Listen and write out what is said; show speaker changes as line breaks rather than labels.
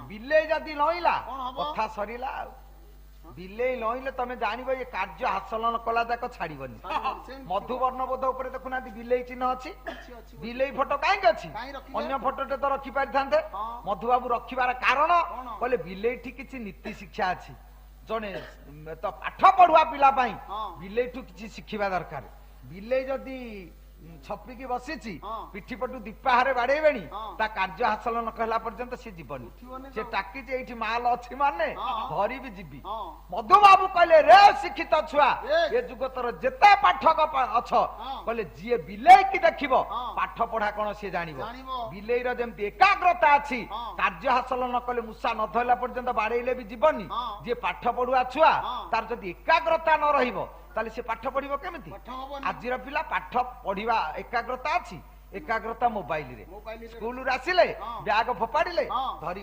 ବିଲେଇ ଯଦି ଲଇଲା,
କଣ ହବ?
କଥା ସରିଲା। ଆଉ ବିଲେଇ ଲଇଲେ ତମେ ଜାଣିବ, ଏ କାର୍ଯ୍ୟ ହାସଲ ନ କଲା ଯାକ ଛାଡିବନି।
ଛାଡିବନି, ସେମିତି।
ମଧୁବର୍ଣ୍ଣବୋଧ ଉପରେ ଦେଖୁନାହାନ୍ତି, ବିଲେଇ ଚିହ୍ନ ଅଛି।
ଅଛି, ଅଛି।
ବିଲେଇ ଫଟୋ କାହିଁକି ଅଛି?
କାହିଁ ରଖିଲେ?
ଅନ୍ୟ ଫଟୋଟେ ତ ରଖି ପାରିଥାନ୍ତେ। ମଧୁବାବୁ ରଖିବାର କାରଣ?
କଣ?
କହିଲେ, ବିଲେଇଠି କିଛି ନୀତି ଶିକ୍ଷା ଅଛି। ଜଣେ ତ ପାଠ ପଢୁଆ ପିଲା ପାଇଁ ବିଲେଇଠୁ କିଛି ଶିଖିବା ଦରକାର। ବିଲେଇ ଯଦି ଛପିକି ବସିଛି, ପିଠି ପଟୁ ଦୀପାହାରେ ବାଡେଇବେଣି, ତା କାର୍ଯ୍ୟ ହାସଲ ନ କଲା ପର୍ଯ୍ୟନ୍ତ ସେ ଯିବନି।
ଉଠିବନି।
ସେ
ତ।
ଟାକିଛି, ଏଇଠି ମାଲ ଅଛି ମାନେ ଧରିବି, ଯିବି। ମଧୁବାବୁ କହିଲେ, ରେ ଶିକ୍ଷିତ ଛୁଆ, ଏ ଯୁଗ ତୋର ଯେତେ ପାଠକ ଅଛ, କହିଲେ, ଯିଏ ବିଲେଇକି ଦେଖିବ, ପାଠ ପଢା କଣ ସିଏ ଜାଣିବ।
ଜାଣିବ।
ବିଲେଇର ଯେମିତି ଏକାଗ୍ରତା ଅଛି, କାର୍ଯ୍ୟ ହାସଲ ନ କଲେ, ମୂଷା ନ ଧରିଲା ପର୍ଯ୍ୟନ୍ତ ବାଡେଇଲେ ବି ଯିବନି, ଯିଏ ପାଠ ପଢୁଆ ଛୁଆ, ତାର ଯଦି ଏକାଗ୍ରତା ନ ରହିବ, ତାହେଲେ ସେ ପାଠ ପଢିବ କେମିତି?
ପାଠ ହବନି।
ଆଜିର ପିଲା ପାଠ ପଢିବା ଏକାଗ୍ରତା ଅଛି? ଏକାଗ୍ରତା ମୋବାଇଲରେ।
ମୋବାଇଲରେ।
ସ୍କୁଲରୁ ଆସିଲେ, ବ୍ୟାଗ ଫୋପାଡ଼ିଲେ, ଧରି